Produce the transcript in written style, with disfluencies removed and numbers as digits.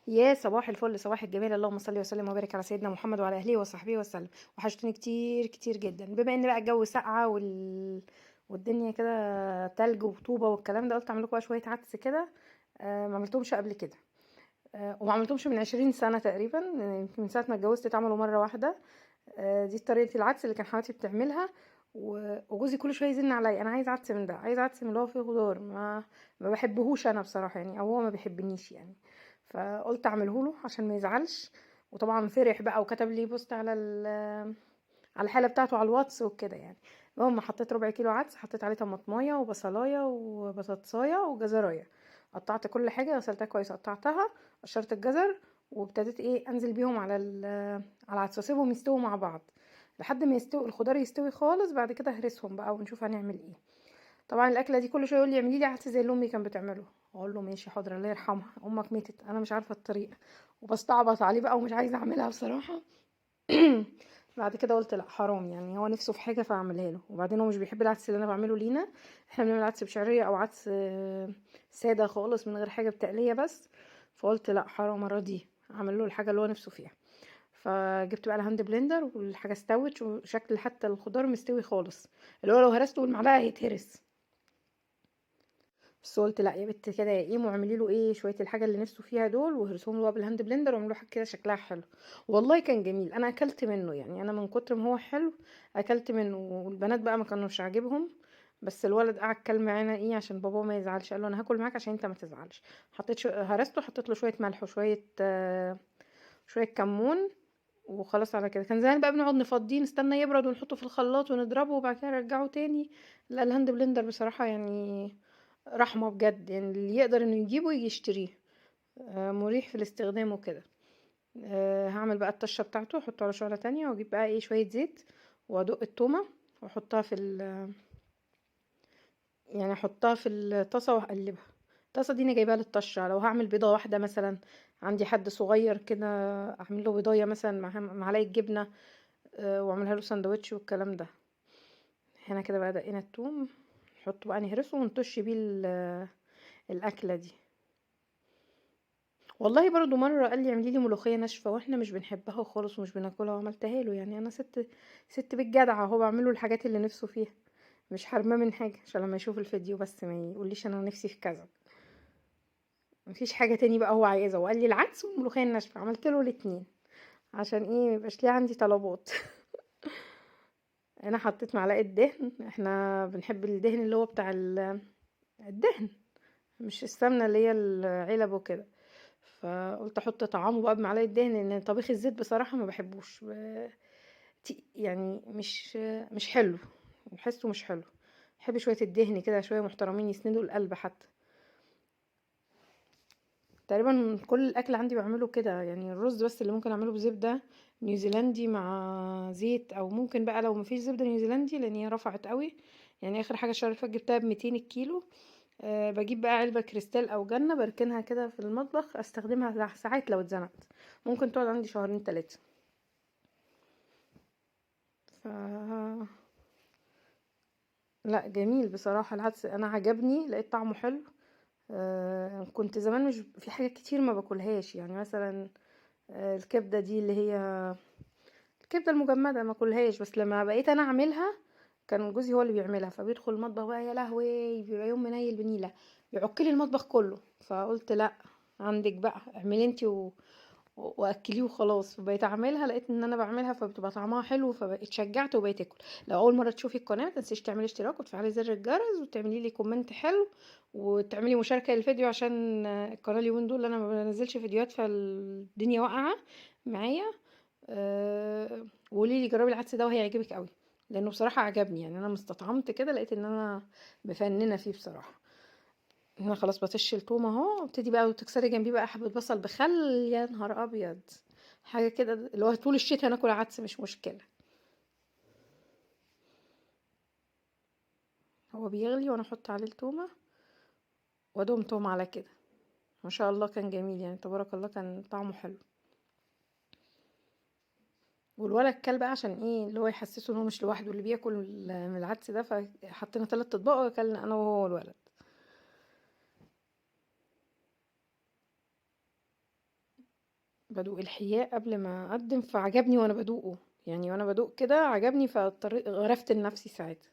يا صباح الفل، صباح الجمال. اللهم صل وسلم وبارك على سيدنا محمد وعلى اهله وصحبه وسلم. وحشتوني كتير كتير جدا. بما ان بقى الجو ساقعه والدنيا كده تلج وطوبه والكلام ده، قلت اعمل لكم بقى شوية عدس كده. ما عملتهمش قبل كده، وما عملتهمش من 20 سنة تقريبا، يمكن من ساعة ما اتجوزت اتعملوا مرة واحدة. دي طريقه العدس اللي كان حماتي بتعملها، وجوزي كل شوية يزن عليا انا عايز عدس من ده، عايز عدس من اللي هو فيه خضار. ما بحبهوش انا بصراحة يعني، او هو ما بيحبنيش يعني، فقلت اعمله له عشان ما يزعلش. وطبعا فرح بقى وكتب لي post على على الحالة بتاعته على الواتس وكده يعني. المهم حطيت ربع كيلو عدس، حطيت عليه طماطمايه وبصلايه وبطاطسايه وجزرايه، قطعت كل حاجة، غسلتها كويس، قطعتها، قشرت الجزر، وابتديت انزل بيهم على العدس واسيبهم يستووا مع بعض لحد ما يستوي الخضار، يستوي خالص. بعد كده هرسهم بقى ونشوف هنعمل ايه. طبعا الاكلة دي كل شوية يقول لي اعملي لي عدس زي اللي امي كانت بتعمله، اقول له ماشي حاضر الله يرحمها امك ماتت انا مش عارفه الطريقة، وبستعبط عليه بقى ومش عايزه اعملها بصراحة. بعد كده قلت لا حرام يعني، هو نفسه في حاجة فاعملها له. وبعدين هو مش بيحب العدس اللي انا بعمله لينا، احنا بنعمل عدس بشعريه او عدس ساده خالص من غير حاجة، بتقليه بس. فقلت لا حرام اراضيه، اعمل له الحاجة اللي هو نفسه فيها. فجبت بقى ال hand blender والحاجة استوت، وشكل حتى الخضار مستوي خالص، اللي هو لو هرسته بالمعلقه هيتهرس. بس قلت لا يا بت كده يا ايمو، اعملي له شوية الحاجة اللي نفسه فيها دول، وهرسهم له بقى بال hand blender، واعملوا له حاجة كده شكلها حلو. والله كان جميل، انا اكلت منه يعني، انا من كتر ما هو حلو اكلت منه. والبنات بقى ما كانوش عاجبهم، بس الولد قعد كل معانا عشان بابا ما يزعلش، قال له انا هاكل معاك عشان انت ما تزعلش. حطيت هرسته، حطيت له شوية ملح وشوية شوية كمون وخلاص على كده. كان زمان بقى بنقعد نفضيه، نستنى يبرد ونحطه في الخلاط ونضربه وبعد كده نرجعه تاني. لا ال hand blender بصراحة يعني رحمه بجد، يعني اللي يقدر انه يجيبه يجي يشتريه، مريح في الاستخدام وكده. هعمل بقى الطشه بتاعته، احطه على شعله تانية، واجيب بقى شوية زيت، وادق التومه واحطها في يعني احطها في الطاسه واقلبها. الطاسه دي انا جايباها للطشه، لو هعمل بيضة واحدة مثلا، عندي حد صغير كده اعمل له بيضايه مثلا مع معلقه جبنه، واعملها له سندوتش والكلام ده. هنا كده بقى دقينا التوم، نحطه بقى نهرسه ونطش بيه الاكلة دي. والله برضو مرة قال لي اعملي لي ملوخية ناشفة، واحنا مش بنحبها خالص ومش بناكلها، وعملتها له. يعني انا ست بيت جدعه اهو، بعمله الحاجات اللي نفسه فيها، مش حرمه من حاجة، عشان لما يشوف الفيديو بس ما يقوليش انا نفسي في كذا. مفيش حاجة تاني بقى هو عايزها، وقال لي العدس والملوخيه الناشفه، عملت له الاتنين عشان ما يبقاش ليه عندي طلبات. انا حطيت معلقه دهن، احنا بنحب الدهن اللي هو بتاع الدهن، مش السمنة اللي هي العلب وكده، فقلت احط طعامه بقى بمعلقه دهن، لان طبيخ الزيت بصراحة ما بحبوش، يعني مش حلو، بحسه مش حلو. بحب شوية الدهن كده، شوية محترمين يسندوا القلب. حتى تقريبا كل الاكل عندي بعمله كده يعني، الرز بس اللي ممكن اعمله بزبده نيوزيلندي مع زيت، او ممكن بقى لو مفيش زبدة نيوزيلندي لان هي رفعت قوي يعني، اخر حاجة الشهر اللي فات جبتها بميتين الكيلو. بجيب بقى علبة كريستال او جنة، بركنها كده في المطبخ، استخدمها ساعات لو اتزنقت، ممكن تقعد عندي شهرين 3. ف لا جميل بصراحة العدس، انا عجبني، لقيت طعمه حلو. كنت زمان مش في حاجات كتير ما باكلهاش يعني، مثلا الكبده دي اللي هي الكبده المجمده ما اكلهاش، بس لما بقيت انا اعملها كان جوزي هو اللي بيعملها، فبيدخل المطبخ بقى يا لهوي، بيبقى يوم منيل بنيله، بيعك لي المطبخ كله. فقلت لا عندك بقى اعملي انتي واكليه وخلاص. فبقيت اعملها، لقيت ان انا بعملها فبتبقى طعمها حلو، فاتشجعت وبقيت اكل. لو اول مرة تشوفي القناة ما تنسيش تعملي اشتراك وتفعلي زر الجرس وتعملي لي comment حلو وتعملي مشاركة للفيديو، عشان القناة اليومين دول انا ما بنزلش فيديوهات فالدنيا واقعه معايا. وقولي لي جربي العدس ده وهيعجبك قوي، لانه بصراحة عجبني يعني، انا مستطعمت كده لقيت ان انا مفننه فيه بصراحة. هنا خلاص بطش التوم اهو، ابتدي بقى وتكسري جنبيه بقى حبه بصل بخل، يا نهار ابيض حاجة كده اللي هو طول الشتاء ناكل عدس مش مشكلة. هو بيغلي وانا احط عليه التومه وادوم توم على كده، ما شاء الله كان جميل يعني، تبارك الله كان طعمه حلو. والولد كل بقى عشان اللي هو يحسسه ان هو مش لوحده اللي بياكل من العدس ده، فحطينا 3 اطباق واكلنا انا وهو والولد. بدوق الحياء قبل ما اقدم، فعجبني وانا بدوقه، يعني وانا بدوق كده عجبني، فاضطريت غرفت لنفسي ساعتها.